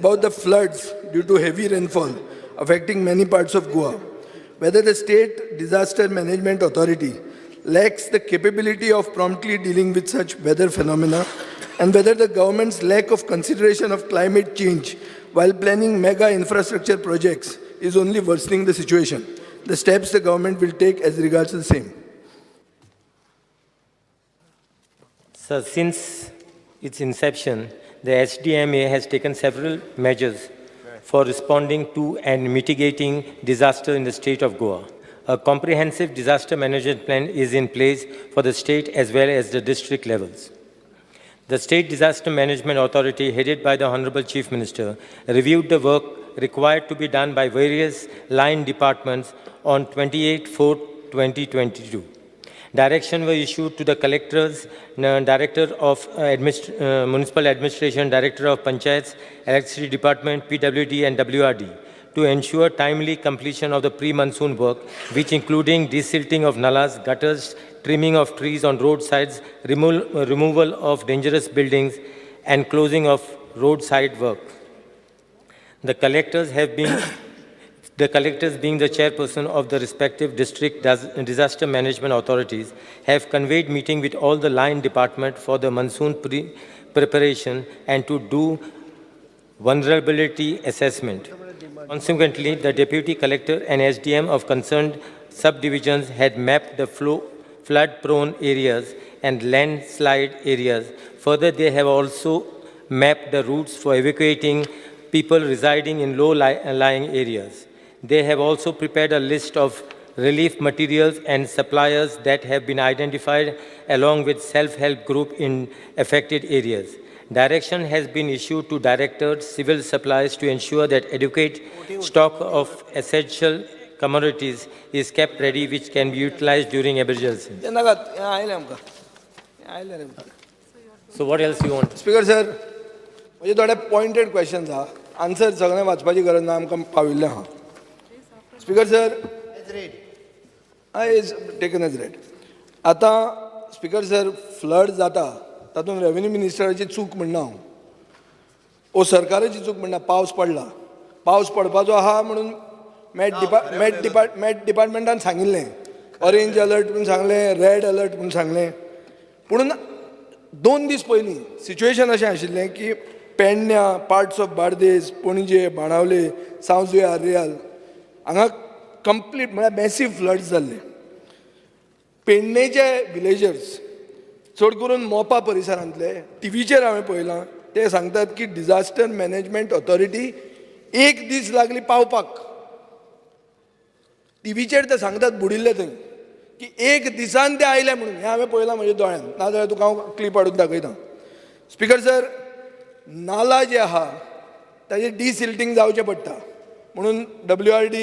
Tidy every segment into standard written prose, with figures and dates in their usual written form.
about the floods due to heavy rainfall affecting many parts of Goa. Whether the State Disaster Management Authority lacks the capability of promptly dealing with such weather phenomena, and whether the government's lack of consideration of climate change while planning mega infrastructure projects is only worsening the situation. The steps the government will take as regards the same. Sir, since its inception, the SDMA has taken several measures for responding to and mitigating disaster in the state of Goa. A comprehensive disaster management plan is in place for the state as well as the district levels. The State Disaster Management Authority, headed by the Honorable Chief Minister, reviewed the work required to be done by various line departments on 28/4/2022. Direction were issued to the collectors, Director of Municipal Administration, Director of Panchayats, Electricity Department, PWD and WRD to ensure timely completion of the pre-monsoon work, which including desilting of nalas, gutters, trimming of trees on roadsides, removal of dangerous buildings, and closing of roadside work. The collectors have been The collectors, being the chairperson of the respective district disaster management authorities, have conveyed meeting with all the line department for the monsoon preparation and to do vulnerability assessment. Consequently, the deputy collector and SDM of concerned subdivisions had mapped the flood-prone areas and landslide areas. Further, they have also mapped the routes for evacuating people residing in low-lying areas. They have also prepared a list of relief materials and suppliers that have been identified along with self-help group in affected areas. Direction has been issued to directors, civil supplies to ensure that adequate stock of essential commodities is kept ready which can be utilized during emergency. So what else you want? Speaker sir, म्हजे थोडे pointed questions आहा. Answer सगळें वाचपाची गरज ना, आमकां पाविल्लें आहा. Speaker sir, is taken as read. आतां स्पीकर सर, फ्लड जाता तातूंत रेवेन्यू मिनिस्टराची चूक म्हणना हांव, ओ सरकाराची चूक म्हणना. पावस पडला, पावस पडपाचो आहा म्हणून मॅट डिपार्टमेंटान सांगिल्लें, ऑरेंज अलर्ट म्हूण सांगलें, रेड अलर्ट म्हूण सांगलें. पूण 2 दीस पयलीं सिच्युएशन अशें आशिल्लें की पेडण्या, पार्ट्स ऑफ बार्देस, पणजे, बाणावले, सावजुये, आर्याल हांगा कंप्लीट म्हळ्यार मॅसीव फ्लड्स जाल्ले. पेडणेचे विलेजर्स चड करून मोपा परिसरांतले टिवीचेर हांवें पळयलां, ते सांगतात की डिझास्टर मॅनेजमेंट ऑथॉरिटी 1 दीस लागली पावपाक. टिवीचेर ते सांगतात बुडिल्ले थंय की 1 दिसान ते आयले म्हणून. हें हांवें पळयलां म्हज्या दोळ्यान, नाजाल्यार तुका हांव क्लिप हाडून दाखयता. स्पीकर सर, नाला जे आहा ताजें डिसिल्टींग जावचें पडटा म्हणून WRD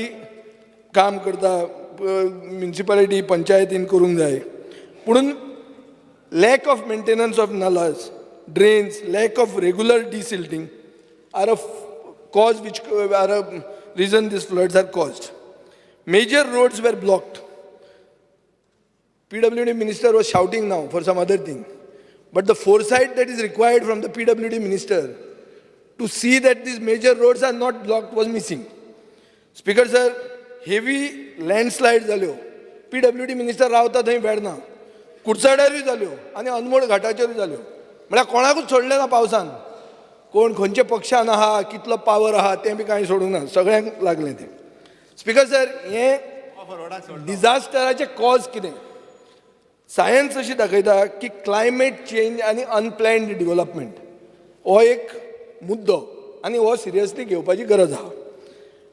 काम करता, म्युनिसिपालिटी पंचायतीन करूंक जाय. पुणून lack of maintenance of nalas, drains, lack of regular desilting are a cause which are a reason these floods are caused. Major roads were blocked. PWD minister was shouting now for some other thing. But the foresight that is required from the PWD minister to see that these major roads are not blocked was missing. Speaker sir, heavy landslides जाल्यो. PWD minister रावता थंय वेर्ना, कुडचड्यारूय जाल्यो आनी अनमोड घाटाचेरूय जाल्यो. म्हळ्यार कोणाकूच सोडलें ना पावसान. कोण खंयच्या पक्षान आहा, कितलो पावर आहा तें बी कांय सोडूंक ना, सगळ्यांक लागलें तें. स्पीकर सर, हें डिझास्टराचें कॉज कितें? सायन्स अशी दाखयता की क्लायमेट चेंज आनी अनप्लॅन्ड डिवलपमेंट हो एक मुद्दो आनी हो सिरियसली घेवपाची गरज आहा.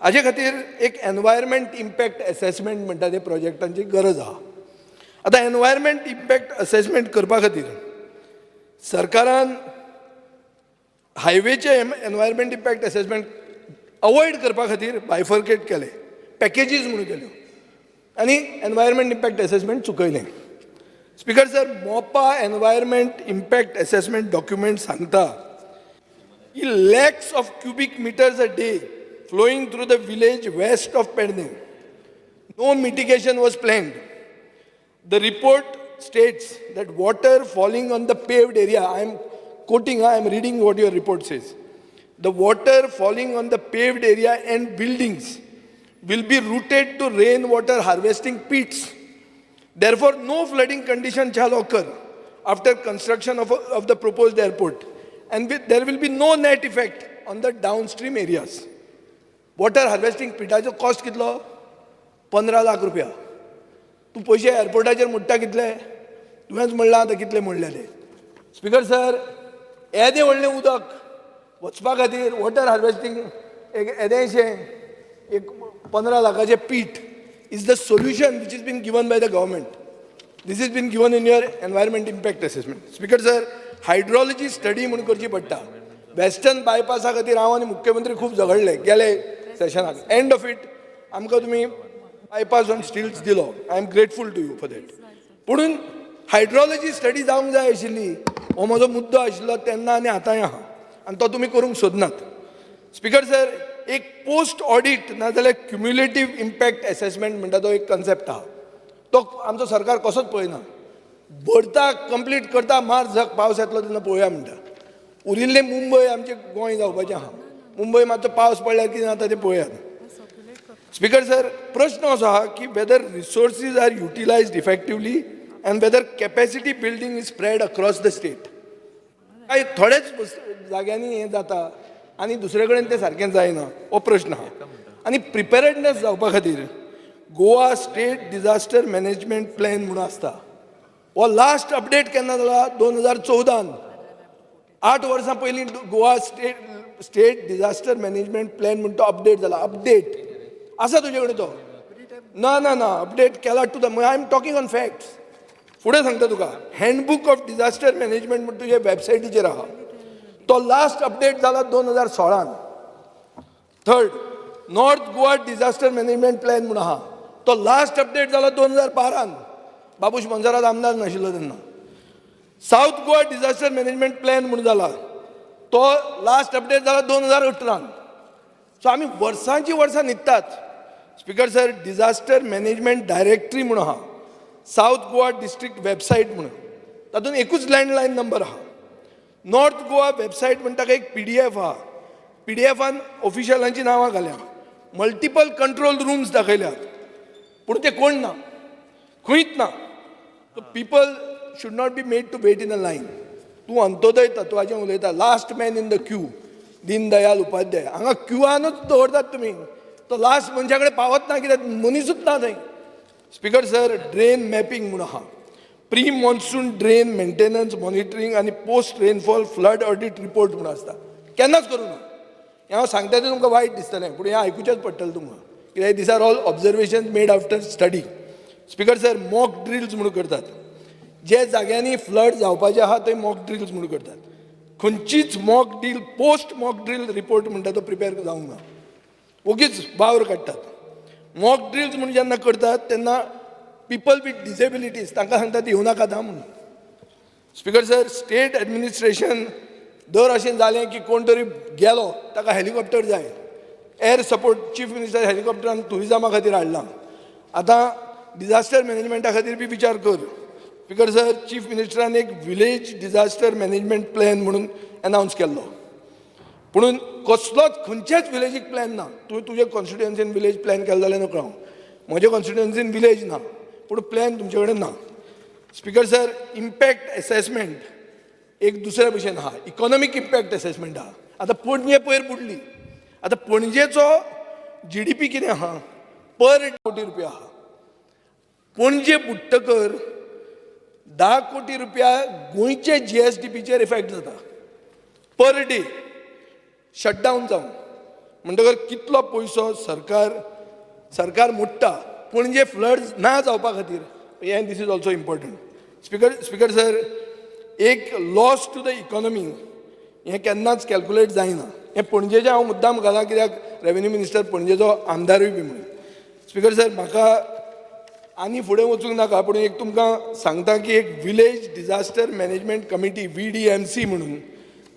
हाजे खातीर एक एनवायरमेंट इम्पॅक्ट एसेसमेंट म्हणटा ते प्रोजेक्टांची गरज आहा. आतां एनवायरमेंट इम्पॅक्ट असेसमेंट करपा खातीर सरकारान हायवेचे एनवायरमेंट इम्पॅक्ट एसेसमेंट अवॉयड करपा खातीर बायफर्केट केले, पॅकेजीस म्हणून केल्यो आनी एनवायरमेंट इम्पॅक्ट एसेसमेंट चुकयलें. Speaker sir, Mopa environment impact assessment document सांगता की lakhs of cubic meters a day flowing through the village west of Pernem. No mitigation was planned. The report states that water falling on the paved area, I am quoting, I am reading what your report says. The water falling on the paved area and buildings will be routed to rain water harvesting pits. Therefore, no flooding condition shall occur after construction of the proposed airport, and there will be no net effect on the downstream areas. Water harvesting पिटाचो cost कितलो? 15 लाख रुपया. तूं पयशे एअरपोर्टाचेर मोडटा कितले? तुवेंच म्हणलां आतां कितले मोडले ते. स्पिकर सर, येदें व्हडलें उदक वचपा खातीर वॉटर हार्वेस्टींग एक येदेंशें एक 15 लाखाचें pit is the solution which is been given by the government. This is been given in your environment impact assessment. Speaker sir, hydrology study म्हणून करची पडटा. वेस्टर्न बायपासा खातीर हांव आनी मुख्यमंत्री खूब झगडले गेले सेशनाक. एंड ऑफ it आमकां तुमी बायपास ऑन स्टिल्ट्स दिलो. I am grateful to you for that. पुणून हायड्रोलॉजी स्टडी जावंक जाय आशिल्ली. हो म्हजो मुद्दो आशिल्लो तेन्ना आनी आतांय आहा आनी तो तुमी करूंक सोदनात. स्पिकर सर, एक पोस्ट ऑडीट नाजाल्यार क्युम्युलेटीव इम्पॅक्ट एसेसमेंट म्हणटा तो एक कन्सेप्ट आहा, तो आमचो सरकार कसोच पळयना. भरता, कंप्लीट करता, मार झक, पावस येतलो तेन्ना पळोवया म्हणटा. उरिल्लें मुंबय आमचें गोंय जावपाचें आहा. मुंबय मातसो पावस पडल्यार कितें जाता तें पळोवयात. स्पिकर सर, प्रश्न असो आहा की whether resources are utilised effectively and whether capacity building is spread across the state. काय थोड्याच जाग्यांनी हें जाता आनी दुसरे कडेन तें सारकें जायना, हो प्रश्न आहा. आनी प्रिपेरेडनेस जावपा खातीर Goa State Disaster Management Plan म्हणून आसता. हो लास्ट अपडेट केन्ना जाला? 2014न. 8 वर्सां पयलीं Goa State Disaster Management Plan म्हूण तो अपडेट जाला. अपडेट आसा तुजे कडेन तो? ना ना ना, अपडेट केला to the, I am talking on facts. फुडें सांगता तुका. हँडबूक ऑफ डिझास्टर मॅनेजमेंट म्हूण तुजे वेबसायटीचेर आहा, तो लास्ट अपडेट जाला 2016न. Third, North Goa Disaster Management Plan म्हूण आहा, तो लास्ट अपडेट जाला 2012न. बाबूश मोन्सेरात आमदार नाशिल्लो तेन्ना. South Goa Disaster Management Plan म्हूण जाला, तो लास्ट अपडेट जाला 2018न. सो आमी वर्सांची वर्सां न्हिदतात. Speaker sir, disaster management directory म्हणून आहा, सावथ गोवा डिस्ट्रिक्ट वेबसायट म्हणून, तातूंत एकूच लँडलायन नंबर आहा. नॉर्थ गोवा वेबसायट म्हणटा ताका एक पीडीएफ आहा. पीडीएफान ऑफिशियलांची नांवां घाल्या, मल्टिपल कंट्रोल रुम्स दाखयल्यात, पूण ते कोण ना, खंयच ना. People should not be made to wait in a line. तूं अंत्योदय तत्वाचें उलयता. Last man in the queue, Deendayal Upadhyay, हांगा क्युआनूच दवरतात तुमी. तो लास्ट मनशा कडेन पावत ना, कित्याक मनीसूच ना थंय. स्पिकर सर, ड्रेन मॅपिंग म्हणून आहा, pre monsoon drain maintenance monitoring आनी post rainfall flood audit report म्हणून आसता, केन्नाच करूं ना. हें हांव सांगता तें तुमकां वायट दिसतलें, पूण हें आयकुचेंच पडटलें तुमकां, कित्याक these are all observation made after study. Speaker sir, mock drills म्हणून करतात. जे जाग्यांनी फ्लड जावपाचे आहा थंय मॉक ड्रिल्स म्हणून करतात. खंयचीच mock drill, post mock drill report म्हणटा तो प्रिपेर जावंक ना. ओगीच वावर काडटात. मॉक ड्रिल्स म्हणून जेन्ना करतात तेन्ना पिपल विथ डिसेबिलिटीज तांकां सांगतात येवं नाकात हा म्हणून. स्पिकर सर, स्टेट एडमिनिस्ट्रेशन दर अशें जालें की कोण तरी गेलो, ताका हेलिकॉप्टर जाय, एअर सपोर्ट. चीफ मिनिस्टर हेलिकॉप्टरान टुरिजमा खातीर हाडलां, आतां डिझास्टर मॅनेजमेंटा खातीर बी विचार कर. स्पिकर सर, चीफ मिनिस्टरान एक विलेज डिझास्टर मॅनेजमेंट प्लॅन म्हणून अनावन्स केल्लो, पुणून कसलोच खंयच्याच विलेजीक प्लॅन ना. तुवें तुजे कॉन्स्टिट्युएन्सीन विलेज प्लॅन केलो जाल्यार नकळो हांव. म्हज्या कॉन्स्टिट्युएन्सीन विलेज ना, पूण प्लॅन तुमचे कडेन ना. स्पिकर सर, इम्पॅक्ट एसेसमेंट एक दुसऱ्या भशेन आहा, इकॉनॉमीक इम्पॅक्ट एसेसमेंट आहा. आतां पणजे पयर बुडली, आतां पणजेचो जीडीपी कितें आहा? पर कोटी रुपया आहा. पणजे बुडटकर 10 कोटी रुपया गोंयचे जीएसडीपीचेर इफेक्ट जाता पर डे शटडावन जावन. म्हणटकर कितलो पयसो सरकार मोडटा पणजे फ्लड ना जावपा खातीर हें. This is also important. Speaker sir, एक लॉस टू the economy हें केन्नाच कॅल्कुलेट जायना. हें पणजेचें हांव मुद्दाम घालां कित्याक रेवेन्यू मिनिस्टर पणजेचो आमदारूय बी म्हणून. स्पिकर सर, म्हाका आनी फुडें वचूंक नाका, पूण एक तुमकां सांगता की एक village disaster management committee, VDMC म्हणून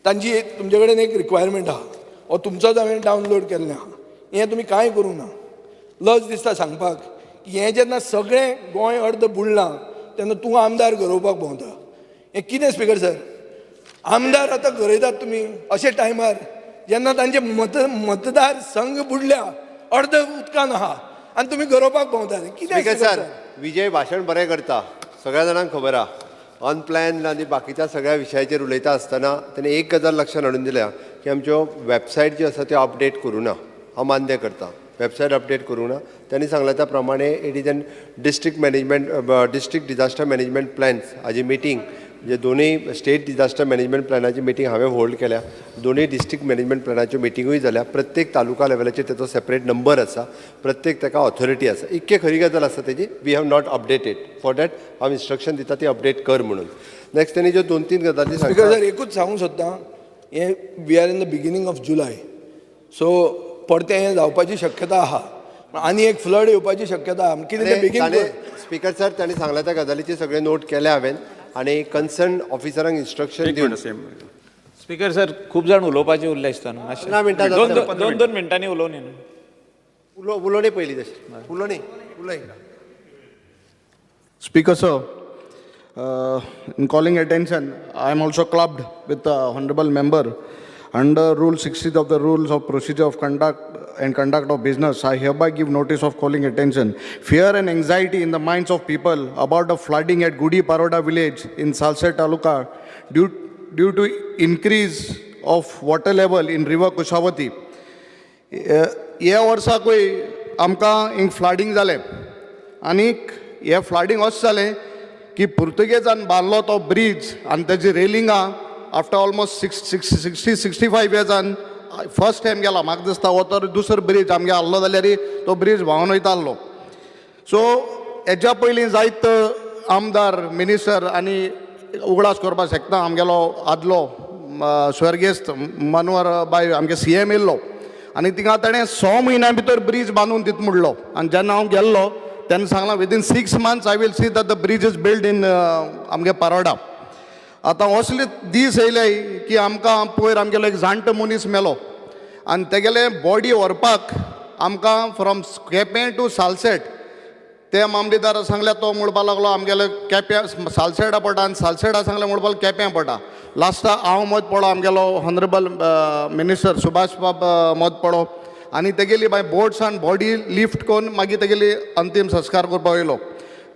तांची एक तुमचे कडेन एक रिक्वायरमेंट आहा. हो तुमचोच हांवें डावनलोड केल्लें आहा. हें तुमी कांय करूंक ना. लज दिसता सांगपाक की हें जेन्ना सगळें गोंय अर्द बुडलां तेन्ना तूं आमदार गरोवपाक भोंवता. हें कितें स्पिकर सर? आमदार आतां गरयतात तुमी अशे टायमार. जेन्ना तांचे मतदार संघ बुडल्या, अर्द उदकान आहा आनी तुमी गरोवपाक भोंवतात कितें? स्पीकर सर, विजय भाशण बरें करता, सगळ्या जाणांक खबर आहा. अनप्लॅन आनी बाकीच्या सगळ्या विशयाचेर उलयता आसतना ताणें एक गजाल लक्षांत हाडून दिल्या की आमच्यो वेबसायट ज्यो आसा त्यो अपडेट करूं ना. हांव मान्य करता, वेबसायट अपडेट करूं ना. तांणी सांगला त्या प्रमाणे it is an district management, district disaster management plans हाजी मिटींग, म्हणजे दोनूय स्टेट डिजास्टर मॅनेजमेंट प्लॅनाची मिटींग हांवें होल्ड केल्या, दोनूय डिस्ट्रिक्ट मॅनेजमेंट प्लॅनाच्यो मिटिंगूय जाल्या. प्रत्येक तालुका लेवलाचेर तेचो सेपरेट नंबर आसा, प्रत्येक ताका ऑथॉरिटी आसा. इतके खरी गजाल आसा तेजी, we have not updated. For that हांव इन्स्ट्रक्शन दिता ती अपडेट कर म्हणून. नेक्स्ट तेणी ज्यो दोन तीन गजाली स्पीकर सांगता. सर, एकूच सांगूंक सोदता, हें we are in the beginning of July, so परतें हें जावपाची शक्यता आहा आनी एक फ्लड येवपाची शक्यता आहा. कितें तें बेगीन कर. स्पीकर सर, तांणी सांगला त्या गजालीची सगळे नोट केल्या हांवें आनी कन्सर्न ऑफिसरांक इन्स्ट्रक्शन एक दिवन. Minute same. स्पीकर सर, खूब जाण उलोवपाचे उरले आसता न्हू मातशें. 15 मिनटां दोन जातले. दोन दोन मिनटांनी उलोवन न्हू. उलोवणी पयलीं तशें, उलोवणी उलय. Speaker, sir, in calling attention, I am also clubbed with the honorable member. Under Rule 60 of the Rules of Procedure of Conduct and Conduct of Business, I hereby give notice of calling attention. Fear and anxiety in the minds of people about the flooding at Gudi Paroda village in Salsette Taluka due to increase of water level in River Kushavati. ह्या वर्साकूय आमकां हिंग flooding जालें आनीक हें flooding अशें जालें की पुर्तुगेजान बांदलो तो ब्रीज आनी तेजी रेलिंगां after almost 65 इयर्सान first time गेला. म्हाका दिसता हो तर दुसरो ब्रीज आमगे आहलो जाल्यार तो ब्रीज व्हांवन वयता आहलो. सो हेज्या पयलीं जायत आमदार, मिनिस्टर आनी उगडास करपाक शकता, आमगेलो आदलो स्वर्गेस्त मनोहर बाय आमगे सीएम येयल्लो आनी थिंगा ताणें 6 म्हयन्या भितर ब्रीज बांदून दित म्हणलो. आनी जेन्ना हांव गेल्लो तेन्ना सांगलां, within 6 months I will see that the bridge is build in आमगे पारोडा. आतां असले दीस येयले की आमकां पयर आमगेलो एक जाणटो मनीस मेलो आनी तेगेले बॉडी व्हरपाक आमकां फ्रॉम केपें टू सालसेट ते मामलेदार सांगल्या, तो म्हणपाक लागलो आमगेले केप्यां सालसेटा पडटा आनी सालसेटा सांगलें म्हणपाक केप्यां पडटा. लास्टाक हांव मत पडलो, आमगेलो हॉनरेबल मिनिस्टर सुभाष बाब मत पडो आनी तेगेली मागीर बोट्सान बॉडी लिफ्ट करून मागीर तेगेली अंतीम संस्कार करपाक वयलो.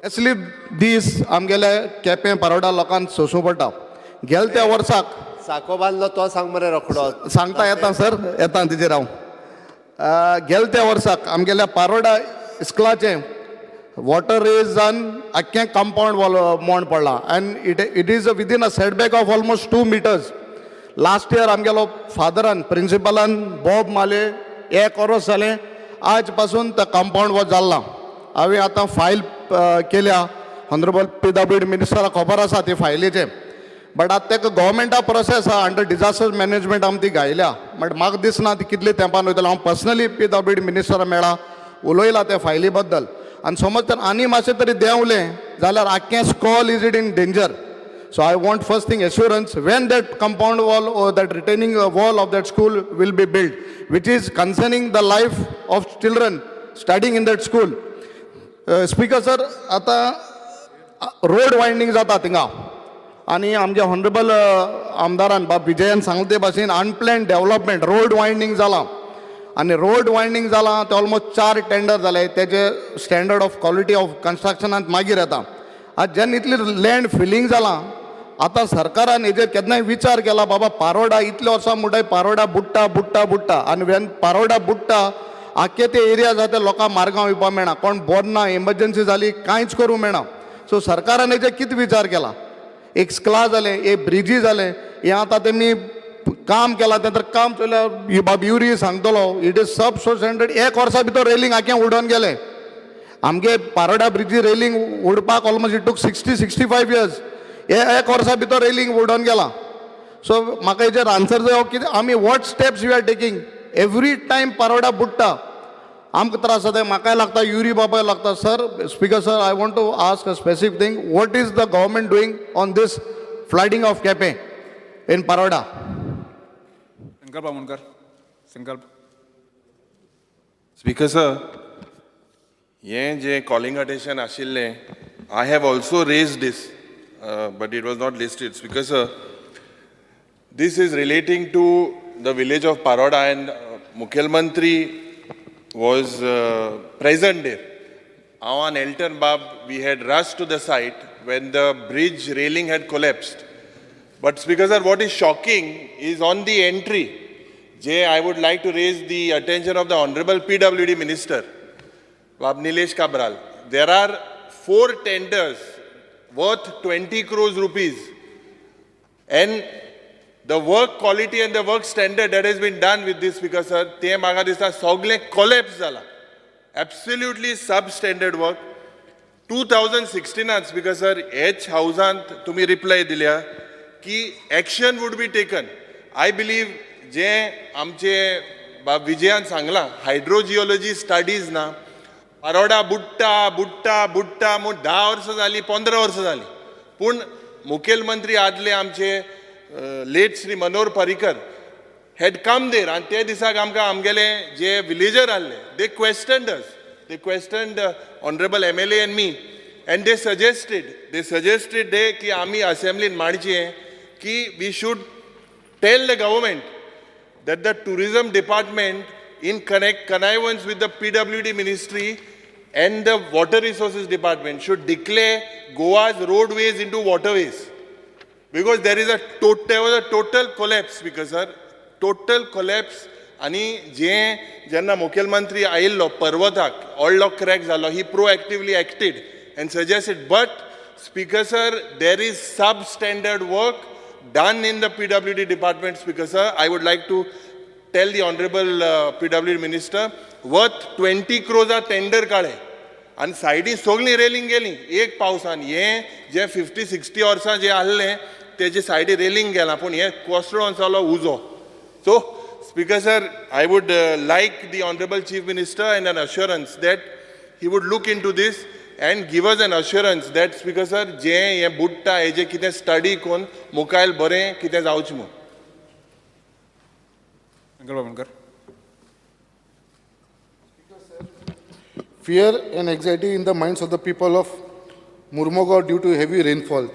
असली दीस आमगेले केपें पारोडा लोकांक सोंसूं पडटा. गेले त्या वर्साक साको बांदलो तो सांग मरे रोखडो. सांगता, येता सर, येता तिजेर हांव. गेले त्या वर्साक आमगेल्या पारोडा इस्कुलाचें वॉटर रेज जावन आख्खें कंपावंड वॉल मोड पडलां and it is within a setback of almost 2 meters. Last year आमगेलो फादरान, प्रिंसिपलान बॉब माले, एक वर्स जालें, आज पासून तो कंपावंड वॉल जाल्ला. हांवें आतां फायल केल्या, हॉनरेबल पीडब्ल्यूडी मिनिस्टराक खबर आसा ती फायलीचें. बट आतां ताका गोवोरमेंटा प्रोसेस आहा, अंडर डिजास्टर मॅनेजमेंट आमी ती घायल्या, बट म्हाका दिसना ती कितले तेंपान वयतले. हांव पर्सनली पीडब्ल्यूडी मिनिस्टरा मेळ्ळा, उलयला त्या फायली बद्दल. आनी समज तर आनी मातशें तरी देंवलें जाल्यार आख्खें school is it in danger. So I want first thing assurance when that compound wall or that retaining wall of that school will be built, which is concerning the life of children studying in that school. Speaker sir, आतां road winding जाता थिंगा आनी आमच्या honourable आमदारान बाब विजयान सांगले ते भाशेन अनप्लॅन डेव्हलपमेंट, रोड वायंडींग जालां आनी रोड वायंडींग जालां ते ऑलमोस्ट चार टेंडर जाले, तेजे स्टँडर्ड ऑफ क्वॉलिटी ऑफ कन्स्ट्रक्शनात मागीर येता. आतां जेन्ना इतली लँड फिलींग जालां, आतां सरकारान हेजेर केन्नाय विचार केला? बाबा, पारोडा इतले वर्सां म्हणटाय पारोडा बुडटा, बुडटा, बुडटा आनी when Paroda बुडटा, आख्खे ते एरिया जाता, लोकांक मारगांव येवपा मेळना, कोण बोर ना, इमर्जन्सी जाली कांयच करूंक मेळना. सो सरकारान हेजेर कितें विचार केला? एक स्कला जालें, एक ब्रिजी जालें, हें आतां तेमी काम केलां तें तर काम चोयल्यार बाब युरी सांगतलो, it is sub so standard. एक वर्सा भितर रेलिंग आख्खें उडोवन गेलें. आमगे पारोडा ब्रिजी रेलिंग उडपाक almost it took 60-65 years. हे एक वर्सा भितर रेलिंग उडोवन गेलां. सो म्हाका हेजेर आन्सर जाय कितें आमी what steps you are taking. Every time Paroda बुडटा, आमकां त्रास जाता, म्हाकाय लागता, युरी बाबाय लागता. Sir, speaker sir, I want to ask a specific thing. What is the government doing on this flooding of Quepem in Paroda? Sankalp Amonkar, Sankalp. Speaker sir, हें जें कॉलिंग अटेन्शन आशिल्लें, I have also raised this, but it was not listed. Speaker sir, this is relating to the village of Paroda and मुखेलमंत्री was present there. हांव आनी Elton बाब we had rushed to the site when the bridge railing had collapsed. But Speaker sir, what is shocking is on the entry, J I would like to raise the attention of the honourable PWD minister Bab Nilesh Cabral. There are 4 tenders worth 20 crores rupees, and the work quality and the work standard that has been done with this, Speaker sir, ते म्हाका दिसता सगळें collapse जाला. Absolutely substandard work. 2016 Speaker sir, हेच हावजांत तुमी reply दिल्या की action would be taken. I believe जे आमचे बाब विजयान सांगलां, हायड्रोजियोलॉजी स्टडीज ना, पारोडा बुडटा बुडटा बुडटा म्हूण 10 वर्सां जालीं, 15 वर्सां जालीं, पूण मुखेलमंत्री आदले आमचे late Shri Manohar Parrikar had come there आनी ते दिसाक आमकां आमगेले जे विलेजर आहले they questioned us, they questioned honourable MLA and me, and they suggested they की आमी असेंब्लीन मांडचें की we should tell the government that the tourism department in connivance with the PWD ministry and the water resources department should declare Goa's roadways into waterways, because there is a there was a total collapse, because sir, total collapse. आणि जे जेन्ना मुखेलमंत्री आयिल्लो पर्वताक व्हडलो crack जालो, he proactively acted and suggested. But Speaker sir, there is substandard work done in the PWD department. Speaker sir, I would like to tell the honourable PWD minister, worth 20 crores are tender काडले आनी सायडी सगळी railing गेली एक पावसान. हें जें 50-60 वर्सां जें आहलें तेजे सायडी रेलिंग गेलां, पूण हें कोसळोन जालो उजो. So Speaker sir, I would like the honourable chief minister and an assurance that he would look into this and give us an assurance that, Speaker sir, जें हें बुडटा हेजें कितें स्टडी करून मुखायल बरें कितें जावचें म्हूण. Fear and anxiety in the minds of the people of Mormugao due to heavy rainfall.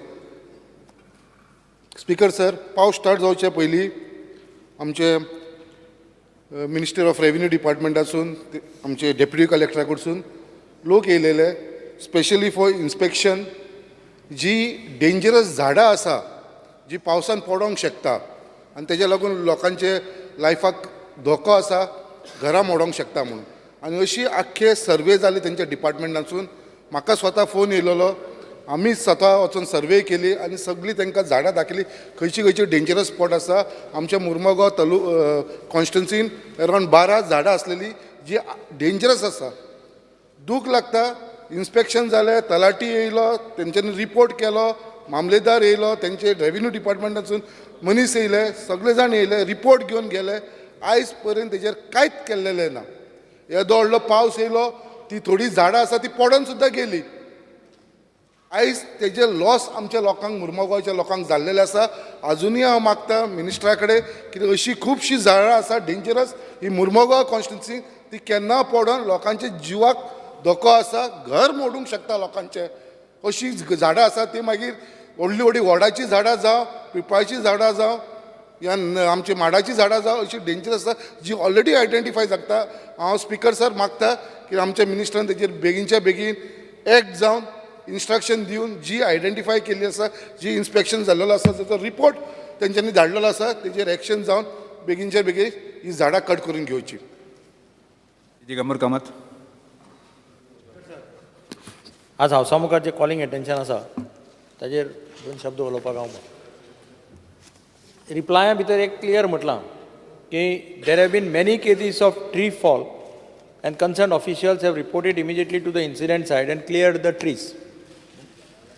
Speaker sir, पावस स्टार्ट जावचे पयलीं आमचे मिनिस्टर ऑफ रेव्हेन्यू डिपार्टमेंटासून आमचे डेप्युटी कलेक्टरा कडसून लोक येयलेले स्पेशली फॉर इन्स्पेक्शन. जी डेंजरस झाडां आसा जी पावसान पडोंक शकता आनी तेज्या लागून लोकांचे लायफाक धोको आसा, घरां मोडोंक शकता म्हणून. आनी अशी आख्खे सर्वे जाली तेंच्या डिपार्टमेंटासून. म्हाका स्वता फोन येयलेलो, आमी स्वता वचून सर्वे केली आनी सगळीं तांकां झाडां दाखयली खंयची खंयची डेंजरस स्पॉट आसा. आमच्या मुर्मगांव तालु कॉन्स्टिट्युन्सीन अरावंड 12 झाडां आसलेली जी डेंजरस आसा. दूख लागता. इन्स्पेक्शन जालें, तलाटी येयलो, तेंच्यांनी रिपोर्ट केलो, मामलेदार येयलो, तेंचे रेव्हेन्यू डिपार्टमेंटासून मनीस येयले, सगळे जाण येयले, रिपोर्ट घेवन गेले. आयज पर्यंत तेजेर कांयच केल्लेलें ना. येदो व्हडलो पावस येयलो, ती थोडीं झाडां आसा ती पडोन सुद्दां गेली. आयज तेजे लॉस आमच्या लोकांक, मुर्मगांवच्या लोकांक जाल्लेले आसा. आजुनूय हांव मागता मिनिस्टरा कडेन की अशी खुबशीं झाडां आसा डेंजरस ही मुर्मगांव कॉन्स्टिट्युन्सी, ती केन्ना पडोन लोकांच्या जिवाक धोको आसा, घर मोडूंक शकता लोकांचें. अशी झाडां आसा ती मागीर व्हडली व्हडली वडाचीं झाडां जावं, पिंपळाचीं झाडां जावं, या आमची माडाचीं झाडां जावं, अशी डेंजरस आसा जी ऑलरेडी आयडेंटिफाय जाता. हांव स्पिकर सर मागता की आमच्या मिनिस्टरान तेजेर बेगीनच्या बेगीन एक्ट जावन इन्स्ट्रक्शन दिवन जी आयडेंटिफाय केल्ली आसा, जी इन्स्पेक्शन जाल्लेलो आसा, तेचो रिपोर्ट तेंच्यांनी धाडलेलो आसा, तेजेर एक्शन जावन बेगीनच्या बेगीन ही झाडां कट करून घेवची. दिगंबर कामत. आज हावसा मुखार जे कॉलिंग एटेन्शन आसा ताजेर 2 शब्द उलोवपाक हांव रिप्लाया भितर एक क्लियर म्हटलां की there have been many cases of tree fall and concern officials have reported immediately to the incident site and cleared the trees.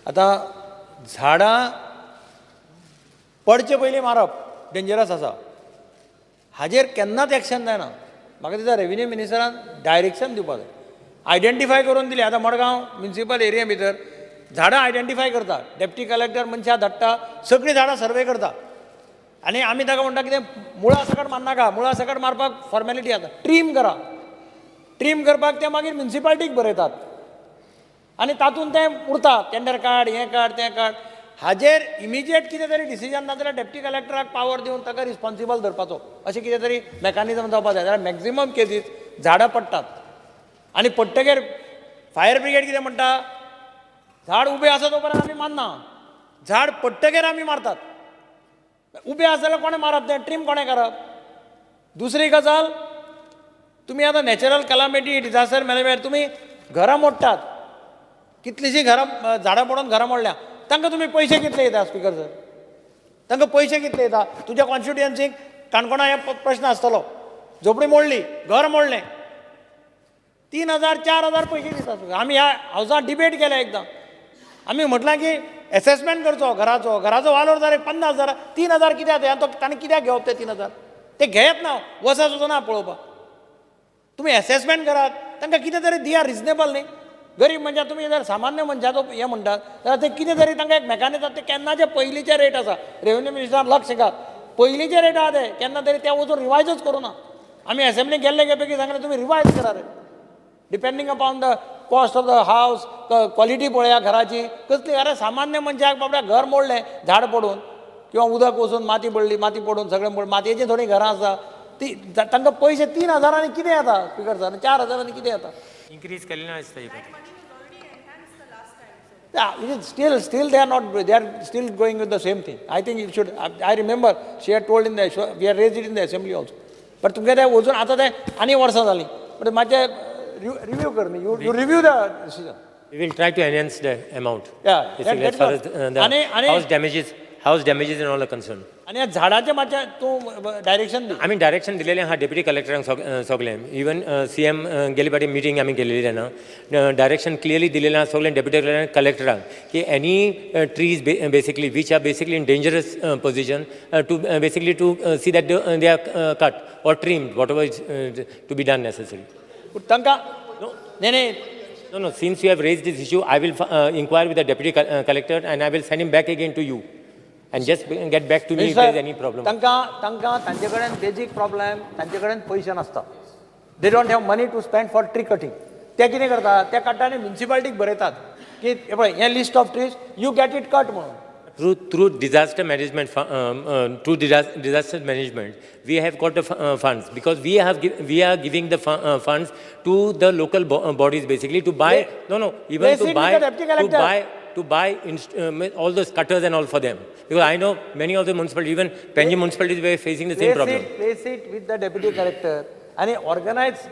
आतां झाडां पडचे पयलीं मारप डेंजरस आसा, हाजेर केन्नाच एक्शन जायना. म्हाका दिसता रेव्हेन्यू मिनिस्टरान डायरेक्शन दिवपाक जाय. आयडेंटिफाय करून दिली. आतां मडगांव म्युनिसिपल एरिया भितर झाडां आयडेंटिफाय करता, डेप्टी कलेक्टर मनशां धाडटा, सगळीं झाडां सर्वे करता आनी आमी ताका म्हणटा कितें मुळा सकट मारनाका, मुळा सकट मारपाक फॉर्मेलिटी आसा, ट्रीम करा. ट्रीम करपाक ते मागीर म्युनिसिपालिटीक बरयतात आनी तातूंत तें उरता, टेंडर काड, हें काड, तें काड. हाजेर इमिजिएट कितें तरी डिसिजन ना जाल्यार डेप्टी कलेक्टराक पावर दिवन ताका रिस्पॉन्सिबल धरपाचो अशें कितें तरी मेकॅनिजम जावपा जाय. जाल्यार मॅक्झिमम केसीस झाडां पडटात आनी पडटगीर फायर ब्रिगेड कितें म्हणटा, झाड उबें आसा तो पर्यंत आमी मानना, झाड पडटगीर आमी मारतात. उबें आसा जाल्यार कोणें मारप तें, ट्रीम कोणें करप? दुसरी गजाल, तुमी आतां नॅचरल कॅलामिटी डिजास्टर मॅनेजमेंट तुमी घरां मोडटात, कितलींशीं घरां झाडां पडून घरां मोडल्या, तांकां तुमी पयशे कितले दिता स्पिकर सर? तांकां पयशे कितले दिता? तुज्या कॉन्स्टिट्युएन्सीक काणकोणा हे प्रश्न आसतलो, झोपडी मोडली, घर मोडलें, 3,000 4,000 पयशे दिता. आमी ह्या हावसान डिबेट केल्या एकदां, आमी म्हटलां की एसेसमेंट करचो घराचो, घराचो वालोर जाल्यार 50,000 3,000 कित्याक ते तो ताणें कित्याक घेवप ते 3,000? ते घेयत ना, वसा सुद्दां ना पळोवपाक. तुमी एसेसमेंट करात, तांकां कितें तरी दिया रिजनेबल न्ही. गरीब मनशां तुमी जर सामान्य मनशाचो हें म्हणटात जाल्यार ते कितें तरी तांकां एक मेकॅनिजम, ते केन्नाचे पयलींचे रेट आसा, रेवेन्यू मिनिस्टरान लक्ष घाल, पयलींचे रेट आहा ते केन्ना तरी ते वचून रिवायजूच करूं ना. आमी एसेंब्लीक गेल्ले खेपे सांगलें तुमी रिवायज करा रे, depending upon the cost of the house, quality पळया घराची कसली. अरे सामान्य मनशाक बाबड्या घर मोडलें झाड पडून किंवा उदक वचून माती पडली, माती पडून सगळें मोड, मातयेची थोडीं घरां आसा ती, तांकां पयशे 3,000 कितें येता स्पिकर सर, 4,000 कितें येता? इन्क्रीज केलें ना दिसता. Still they are not, they are still going with the same thing. I think you should, I remember she had told in the, we had raised it in the assembly also. But तुमगे ते वचून आतां ते आनी वर्सां जालीं, but मातशें review कर न्ही, you review the decision. We will try to enhance the amount. Yeah, basically, as far as the house damages and all are concerned. आनी ह्या झाडाचें मातशें तूं डायरेक्शन दी. आमी डायरेक्शन दिलेलें आहा डेप्युटी कलेक्टरांक सगळें, इवन सी एम गेले फावटी मिटींग आमी केलेली तेन्ना डायरेक्शन क्लियरली दिलेलें आहा सगळें डेप्युटी कलेक्टरांक की any trees basically which are basically in dangerous position to basically to see that they are cut or trimmed, whatever is to be done necessary. तांकां न्ही न्ही. No, no, since you have raised this issue, I will inquire with the deputy collector and I will send him back again to you. And just get back to me if there is any problem. तांकां तांचे कडेन basic problem, तांचे कडेन पयशे नासता. They don't have money to spend for tree cutting. ते कितें करता, ते काडटा आनी म्युनिसिपालिटीक बरयतात की हे पळय हें list of trees, you get it cut म्हणून. Through disaster management, through disaster management, we have got the funds because we are giving the funds to the local bodies basically to buy. Even to buy all those cutters and all for them, because I know many of the municipalities, even Panjim municipalities, were facing the same problem. Place it with the deputy collector and organize,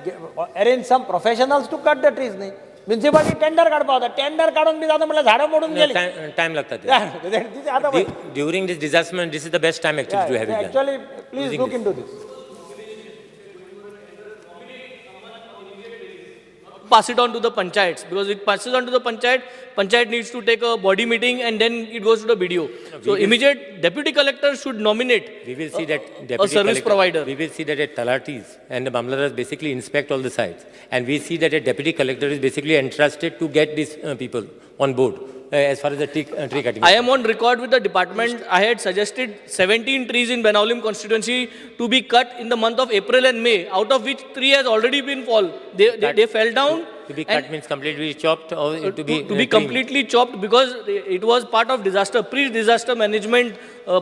arrange some professionals to cut the trees. Nahi. Municipality tender काडपा वता, tender काडून बी जाता म्हणल्यार झाडां मोडून गेली. Time लागता. During this disaster, this is the best time actually to have it done. Actually, please look into this. Pass it on to the panchayats, because it passes on to the panchayat, panchayat needs to take a body meeting and then it goes to the BDO. So immediate deputy collector should nominate. We will see that a service provider. We will see that at Talatis and the Mamladas basically inspect all the sites, and we see that a deputy collector is basically entrusted to get these people on board as far as the tree cutting. I am on record with the department. I had suggested 17 trees in Benaulim constituency to be cut in the month of April and May, out of which 3 has already been fall. They fell down. To be cut means completely chopped, or to be completely chopped, because it was part of disaster, pre-disaster management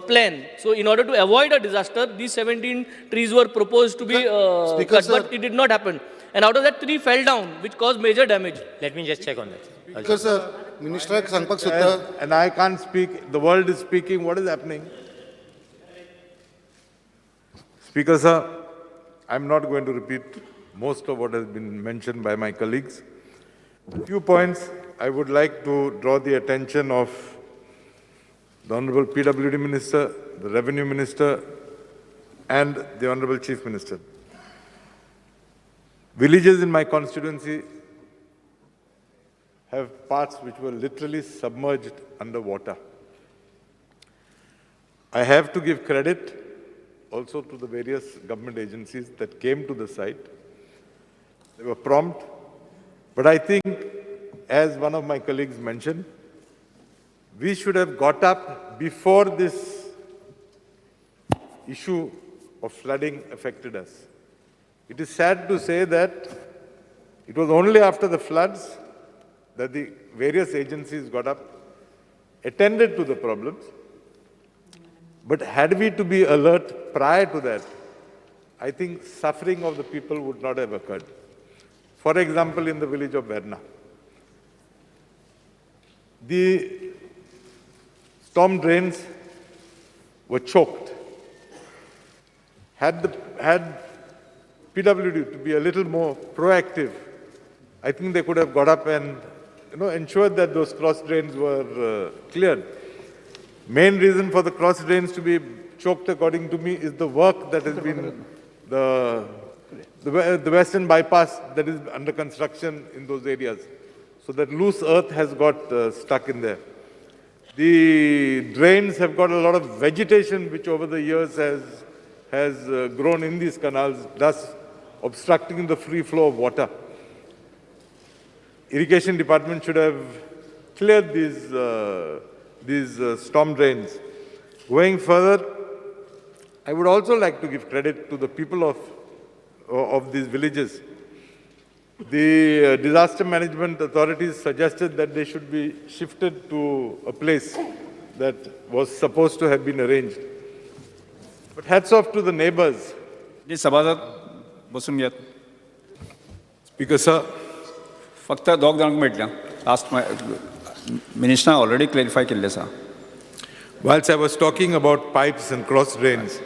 plan. So in order to avoid a disaster, these 17 trees were proposed to be cut, but it did not happen. And out of that, 3 fell down, which caused major damage. Let me just check on that. Speaker sir, Minister सांगपाक सोदता. And I can't speak. The world is speaking. What is happening? Speaker sir, I'm not going to repeat most of what has been mentioned by my colleagues. Few points I would like to draw the attention of the Honorable PWD Minister, the Revenue Minister, and the Honorable Chief Minister. Villages in my constituency have parts which were literally submerged underwater. I have to give credit also to the various government agencies that came to the site. They were prompt, but I think, as one of my colleagues mentioned, we should have got up before this issue of flooding affected us. It is sad to say that it was only after the floods that the various agencies got up attended to the problems. But had we to be alert prior to that, I think suffering of the people would not have occurred. For example, in the village of Verna, the storm drains were choked. Had PWD to be a little more proactive, I think they could have got up and ensured that those cross drains were cleared. Main reason for the cross drains to be choked, according to me, is the work that has been, the western bypass that is under construction in those areas. So that loose earth has got stuck in there. The drains have got a lot of vegetation which over the years has grown in these canals, thus obstructing the free flow of water. Irrigation department should have cleared these storm drains. Going further, I would also like to give credit to the people of these villages. The disaster management authorities suggested that they should be shifted to a place that was supposed to have been arranged. But hats off to the neighbors. Speaker, sir. फक्त दोग जाणांक मेळटलें. Last मिनिस्टरान already clarify केल्लें आसा. Whilst I was talking about pipes and cross drains,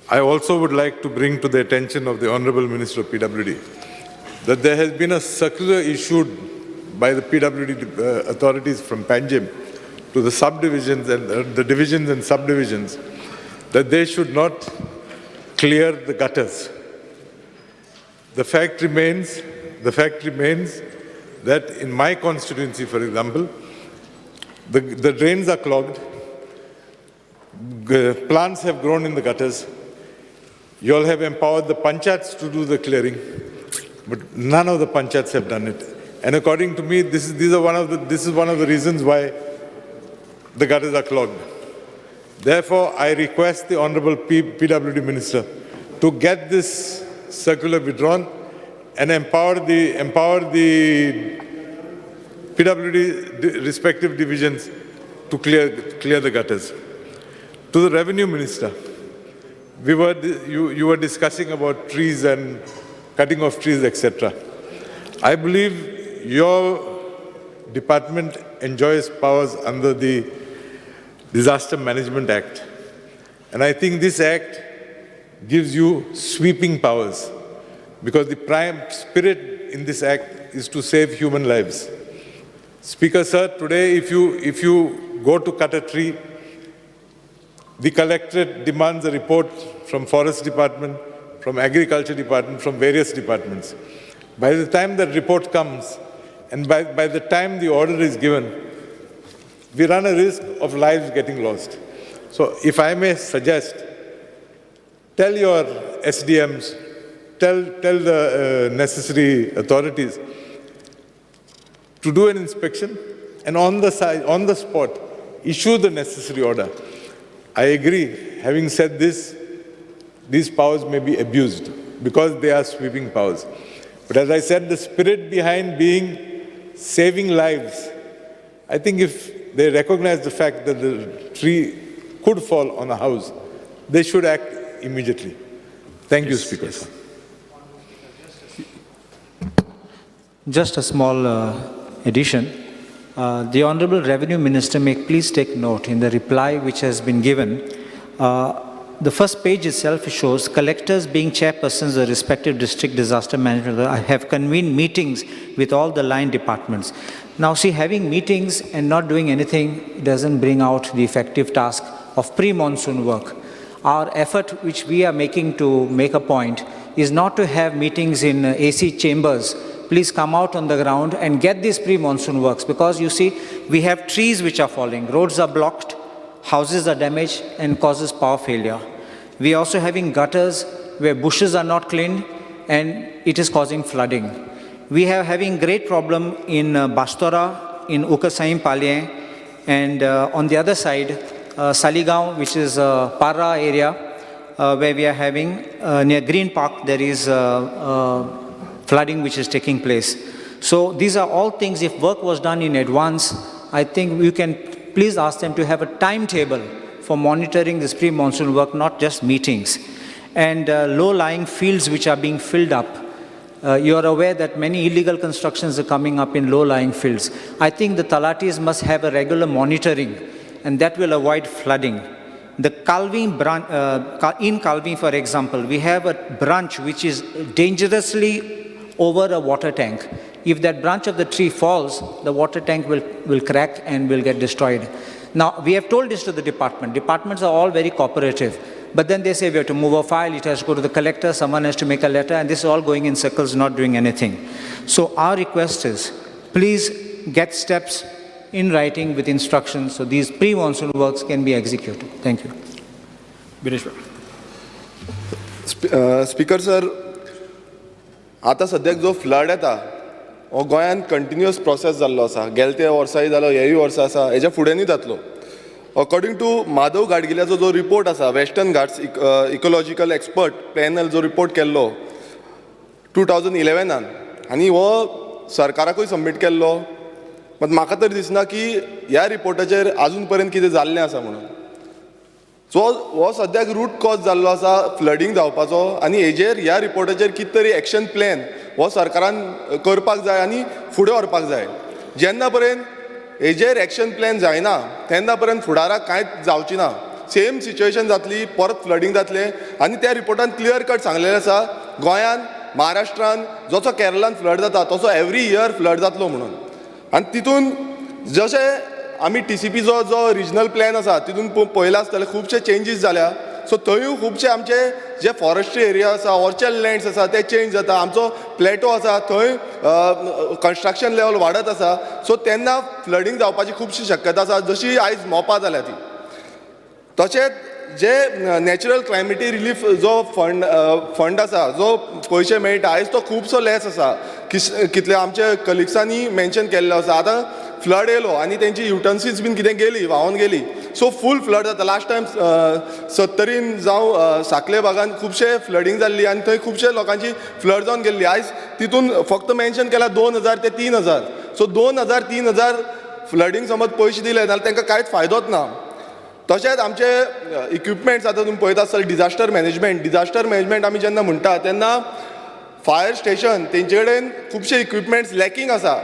I also would like to bring to the attention of the Honorable Minister of PWD that there has been a circular issued by the PWD authorities from Panjim to the subdivisions and the divisions and subdivisions that they should not clear the gutters. The fact remains that in my constituency, for example, the drains are clogged, plants have grown in the gutters. You all have empowered the panchayats to do the clearing, but none of the panchayats have done it. And according to me, this is one of the reasons why the gutters are clogged. Therefore, I request the Honorable PWD Minister to get this circular withdrawn and empower the PWD respective divisions to clear the gutters. To the Revenue Minister, you were discussing about trees and cutting of trees, etc. I believe your department enjoys powers under the Disaster Management Act. And I think this act gives you sweeping powers, because the prime spirit in this act is to save human lives. Speaker, sir, today if you go to cut a tree, the collectorate demands a report from Forest Department, from Agriculture Department, from various departments. By the time that report comes, and by the time the order is given, we run a risk of lives getting lost. So if I may suggest, tell your SDMs, tell the necessary authorities to do an inspection and on the spot, issue the necessary order. I agree, having said this, these powers may be abused because they are sweeping powers. But as I said, the spirit behind being saving lives, I think if they recognize the fact that the tree could fall on a house, they should act immediately. Thank you, Speaker. Yes. Just a small addition. The Honorable Revenue Minister may please take note in the reply which has been given. The first page itself shows collectors being chairpersons of the respective district disaster management have convened meetings with all the line departments. Now see, having meetings and not doing anything doesn't bring out the effective task of pre-monsoon work. Our effort which we are making to make a point is not to have meetings in AC chambers. Please come out on the ground and get these pre-monsoon works, because you see, we have trees which are falling, roads are blocked, houses are damaged and causes power failure. We are also having gutters where bushes are not cleaned and it is causing flooding. We are having great problem in Bastora, in Ukasaim Palye, and on the other side, Saligaon, which is Para area, where we are having, near Green Park, there is flooding which is taking place. So these are all things, if work was done in advance, I think we can please ask them to have a timetable for monitoring this pre-monsoon work, not just meetings. And low-lying fields which are being filled up. You are aware that many illegal constructions are coming up in low-lying fields. I think the talatis must have a regular monitoring, and that will avoid flooding. The Calvin branch, in Calvin, for example, we have a branch which is dangerously over a water tank. If that branch of the tree falls, the water tank will crack and will get destroyed. Now, we have told this to the department. Departments are all very cooperative. But then they say we have to move a file, it has to go to the collector, someone has to make a letter, and this is all going in circles, not doing anything. So our request is, please get steps in writing with instructions so these pre-monsoon works can be executed. Thank you. Biresh. Speaker sir, आता सद्याक जो flood येता हो गोंयांत continuous process जाल्लो आसा. गेले ते वर्साय जालो, हेय वर्सा आसा, हेज्या फुडेंय जातलो. अकॉर्डिंग टू माधव गाडगिल्याचो जो रिपोर्ट आसा, Western Ghats ecological expert panel जो रिपोर्ट केल्लो 2011 आनी हो सरकाराकूय सबमीट केल्लो, मात म्हाका तरी दिसना की ह्या रिपोर्टाचेर आजून पर्यंत कितें जाल्लें आसा म्हणून. सो हो सद्याक रूट कॉज जाल्लो आसा फ्लडींग जावपाचो आनी हेजेर ह्या रिपोर्टाचेर कितें तरी एक्शन प्लॅन हो सरकारान करपाक जाय आनी फुडें व्हरपाक जाय. जेन्ना पर्यंत हेजेर एक्शन प्लॅन जायना तेन्ना पर्यंत फुडाराक कांयच जावची ना. सेम सिच्युएशन जातली, परत फ्लडींग जातलें. आनी त्या रिपोर्टान क्लियर कट सांगलेलें आसा गोंयान, महाराष्ट्रान जसो केरलान फ्लड जाता तसो एवरी इयर फ्लड जातलो म्हणून. आनी तितून जशें आमी TCPचो जो रिजनल प्लॅन आसा तितून पळयलां आसतलें खुबशे चेंजीस जाल्या. सो थंयूय खुबशे आमचे जे फॉरेस्ट्री एरिया आसा, ऑर्चर्ड लँड्स आसा ते चेंज जाता. आमचो प्लेटो आसा थंय कन्स्ट्रक्शन लेवल वाडत आसा. सो तेन्ना फ्लडींग जावपाची खुबशी शक्यता आसा, जशी आयज मोपा जाल्या ती. तशेंच जे नॅचरल क्लायमेटी रिलीफ जो फंड आसा, जो पयशे मेळटा आयज तो खुबसो लेस आसा. कितले आमच्या कलिग्सांनी मेन्शन केल्लो आसा. आतां फ्लड येयलो आनी तेंची युटन्सीज बीन कितें गेली, व्हांवन गेली. सो फूल फ्लड जाता. लास्ट टायम सत्तरीन जावं साखळे भागान खुबशे फ्लडींग जाल्ली आनी थंय खुबशे लोकांची फ्लड जावन गेल्ली. आयज तितून फक्त मेन्शन केला 2000 ते 3000. सो 2000 3000 फ्लडींग समज पयशे दिले जाल्यार तांकां कांयच फायदोच ना. तशेंच आमचे इक्विपमेंट्स आतां तुमी पळयता आसतले, डिजास्टर मॅनेजमेंट आमी जेन्ना म्हणटा तेन्ना फायर स्टेशन तेंचे कडेन खुबशे इक्विपमेंट्स लॅकींग आसा.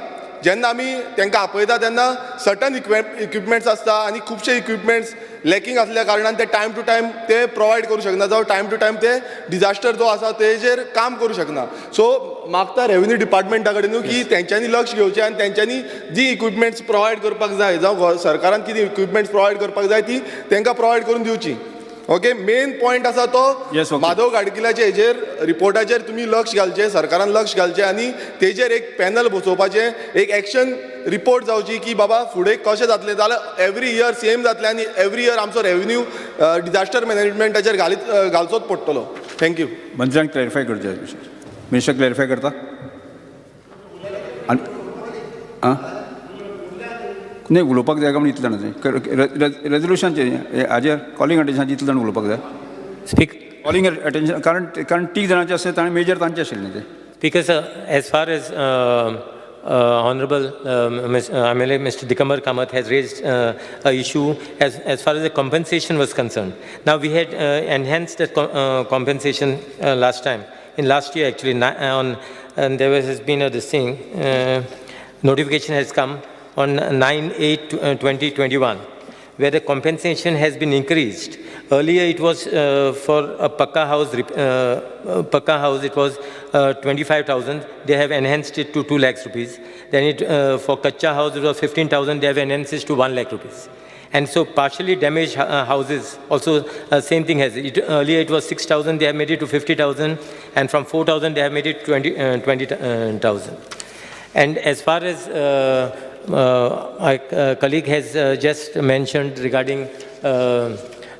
जेन्ना आमी तांकां आपयता तेन्ना सर्टन इक्विपमेंट्स आसता आनी खुबशे इक्विपमेंट्स लॅकींग आसल्या कारणान ते टायम टू टायम ते प्रोवायड करूं शकना, जावं टायम टू टायम ते डिजास्टर जो आसा तेजेर काम करूं शकना. सो मागता रेवेन्यू डिपार्टमेंटा कडेन की तेंच्यांनी लक्ष घेवचें आनी तेंच्यांनी जी इक्विपमेंट्स प्रोवायड करपाक जाय, जावं सरकारान कितें इक्विपमेंट्स प्रोवायड करपाक जाय ती तांकां प्रोवायड करून दिवची. ओके, मेन पॉयंट आसा तो माधव गाडगिलाचे हेजेर रिपोर्टाचेर तुमी लक्ष घालचें, सरकारान लक्ष घालचें आनी तेजेर एक पॅनल बसोवपाचें, एक एक्शन रिपोर्ट जावची की बाबा फुडें कशें जातलें. जाल्यार एवरी इयर सेम जातलें आनी एवरी इयर आमचो रेवेन्यू डिजास्टर मॅनेजमेंटाचेर घालचोच पडटलो. Thank you. मंत्र्यान क्लॅरिफाय करचें, मिनिस्टर क्लॅरिफाय करता. आं न्ही, उलोवपाक जाय काय म्हण इतले जाणां रेजोल्युशनाचेर हाजेर कॉलिंग अटेन्शनाचेर इतले जाण उलोवपाक जाय. स्पीक कॉलिंग अटेन्शन कारण तीग जाणांचे आसले ताणें मेजर तांचे आशिल्लें तें. Speaker sir, as far as Honorable MLA Mr. Digambar Kamath has raised a issue as far as the compensation was concerned. Now we had enhanced that compensation last time, in last year actually, and there has been a this thing, notification has come on 9/8/2021, where the compensation has been increased. Earlier it was for a pakka house, it was 25,000. They have enhanced it to 2 lakhs rupees. Then it for kacha house it was 15,000. They have enhanced it to 1 lakh rupees. And so partially damaged houses also same thing has it. Earlier it was 6,000. They have made it to 50,000, and from 4,000 they have made it 20,000. And as far as my colleague has just mentioned regarding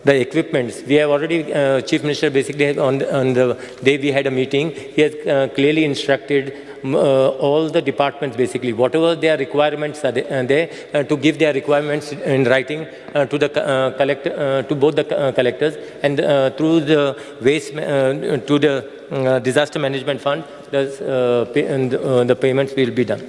the equipments, we have already, Chief Minister basically on the day we had a meeting, he has clearly instructed all the departments basically, whatever their requirements are there, to give their requirements in writing to the collector, to both the collectors, and through the waste, to the disaster management fund, the payments will be done.